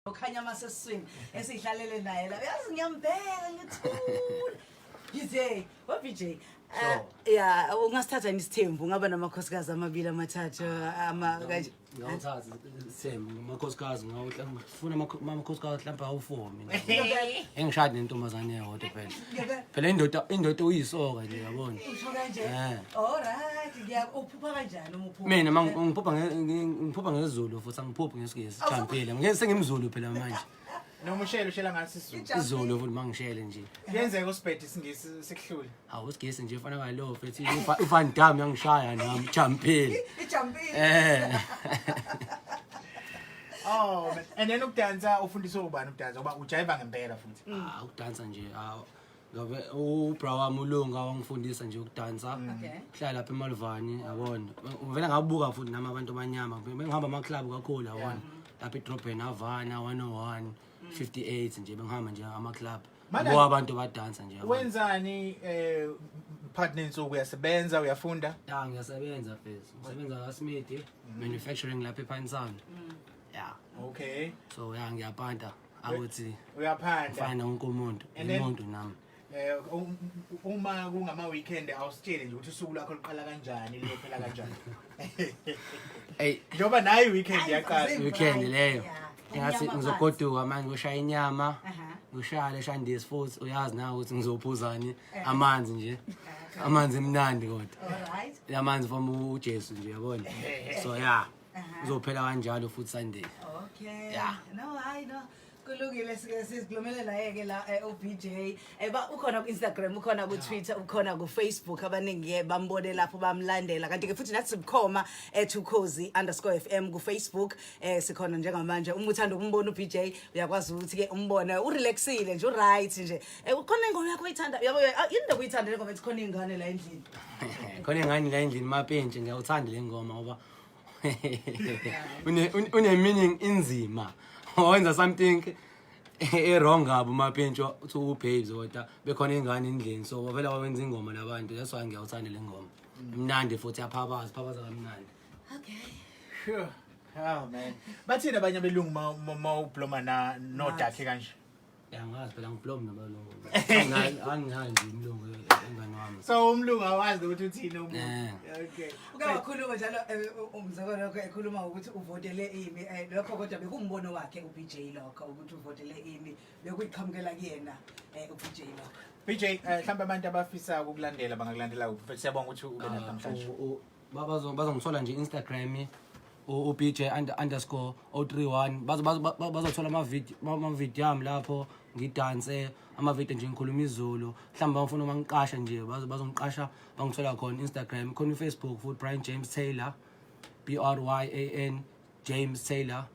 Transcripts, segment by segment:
Okhanya amaseswini esihlalele naye la. Yazi ngiyambheka ngithula. Ngithi, "Wa BJ, ya ungasithatha yini isithembu ungaba namakhosikazi amabili amathathu ama kanje?" Ngawuthatha isithembu ngamakhosikazi ngawufuna amakhosikazi mhlawumbe awu-four mina. Engishadi nentombazane eyodwa phela. Phela indoda uyisoka nje yabona. Usho kanje? Eh. Alright, ngiya uphupha kanjani uma uphupha? Mina ngiphupha ngesiZulu futhi angiphuphi ngesiNgisi. Jampile. Ngeke sengimZulu phela manje. Noma ushela ngathi isiZulu. IZulu futhi mangishele nje. Kuyenzeka usibhede isiNgisi sikuhlule. Hawu isiNgisi nje fana kalo futhi uVan Damme yangishaya nami jampile. Ijampile. Eh. Oh man. And then ukudansa ufundiswe ubani ukudansa ngoba ujayiva ngempela futhi. Ah ukudansa nje ah ngabe ubra wami uLunga wangifundisa nje ukudansa. Kuhlala lapha eMalvani yabona. Ngivela ngabuka futhi nami abantu abanyama. Bengihamba ama club kakhulu yabona. Lapha edrobheni Havana 101 58 nje bengihamba nje ama club. Bo abantu badansa nje. Wenzani partner insuku uyasebenza uyafunda? Ya ngiyasebenza mfethu. Ngisebenza ka Smith manufacturing lapha ePinetown. Yeah. Okay. So ya ngiyapanta akuthi uyaphanda. Fana wonke umuntu, umuntu nami. Uma kungama weekend awusitshele nje ukuthi usuku lwakho luqala kanjani liyophela kanjani. Hey, njengoba nayi weekend yaqala. Weekend leyo. Ngathi ngizogoduka manje ngoshaya inyama. Ngoshaya leshandisi futhi uyazi nawe ukuthi ngizophuzani amanzi nje. Amanzi emnandi kodwa. Alright. Amanzi from uJesu nje yabona. So yeah. Uzophela kanjalo futhi Sunday. Okay. Yeah. No, I know. Kulungile sike sizikhulumele naye ke la uBJ. Ba ukhona ku Instagram, ukhona ku Twitter, ukhona ku Facebook abaningi ke bambone lapho bamlandela. Kanti ke futhi nathi sibukhoma @ukhozi_fm ku Facebook sikhona njengamanje. Uma uthanda ukumbona uBJ uyakwazi ukuthi ke umbone urelaxile nje uright nje. Ukhona ingoma yakho oyithanda yabo yini into oyithanda le ngoma ethi khona ingane la endlini. Khona ingane la endlini mapentshi ngiyawuthanda le ngoma ngoba une meaning inzima. Wenza something e-wrong ngabo mapentshi uthi ubabes kodwa bekhona ingane endlini so bavela bawenza ingoma labantu. That's why ngiyawuthanda le ngoma. Imnandi futhi yaphabaza, phabaza kamnandi. Okay. Sure. Oh man. Bathini abanye abelungu ma ubloma na no dark kanje? Ya ngazi phela ngiblom nabalungu. Angihandi umlungu engane wami. So umlungu awazi ukuthi uthini umuntu. Okay. Uke wakhuluma njalo umzekelo lokho ekhuluma ukuthi uvotele imi lokho kodwa bekumbono wakhe uBJ lokho ukuthi uvotele imi bekuyiqhamukela kuyena uBJ lokho. BJ mhlawumbe abantu abafisa ukukulandela bangakulandela kuphi? Siyabonga ukuthi ube nathi namhlanje. Bazongithola nje Instagram uBJ underscore 031 bazothola ama video ami lapho ngidanse ama video nje ngikhuluma isiZulu mhlawumbe bafuna uma ngiqasha nje bazongiqasha bangithola khona Instagram khona uFacebook futhi Brian James Taylor B R Y A N James Taylor.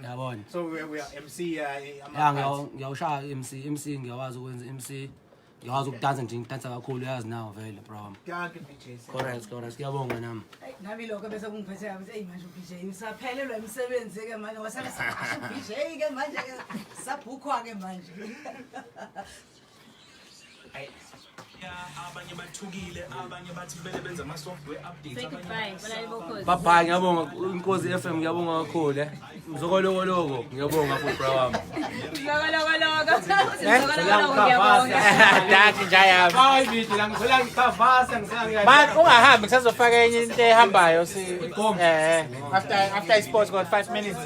Yabona. So we are MC Ya ngiyawushaya MC ngiyawazi ukwenza MC ngiyawazi ukudansa nje ngidansa kakhulu uyazi nawo vele bro. Dankie BJ. Correct correct ngiyabonga nami. Nami lokho bese kungiphethe kabi hey manje uBJ usaphelelwa emsebenzi ke manje wasala saqasha uBJ ke manje ke sabhukhwa ke manje. Abanye bathukile abanye bathi kumele benze ama software updates. Say goodbye. Balali bokhozi. Bye bye ngiyabonga Inkosi FM ngiyabonga kakhulu Mzokolokoloko ngiyabonga futhi bra wami. Mzokolokoloko. Mzokolokoloko ngiyabonga. Dankie nje yami. Hayi video la ngithola ngikhavasa ngisanga. Man ungahambi ngisazofaka enye into ehambayo si after sports got 5 minutes.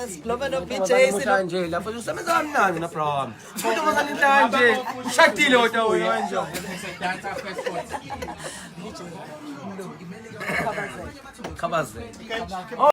Sikhuluma no BJ sino nje lapho usebenza kamnandi na bra wami. Futhi uma nje ushadile kodwa wena nje. Dance after sports. Khabazela.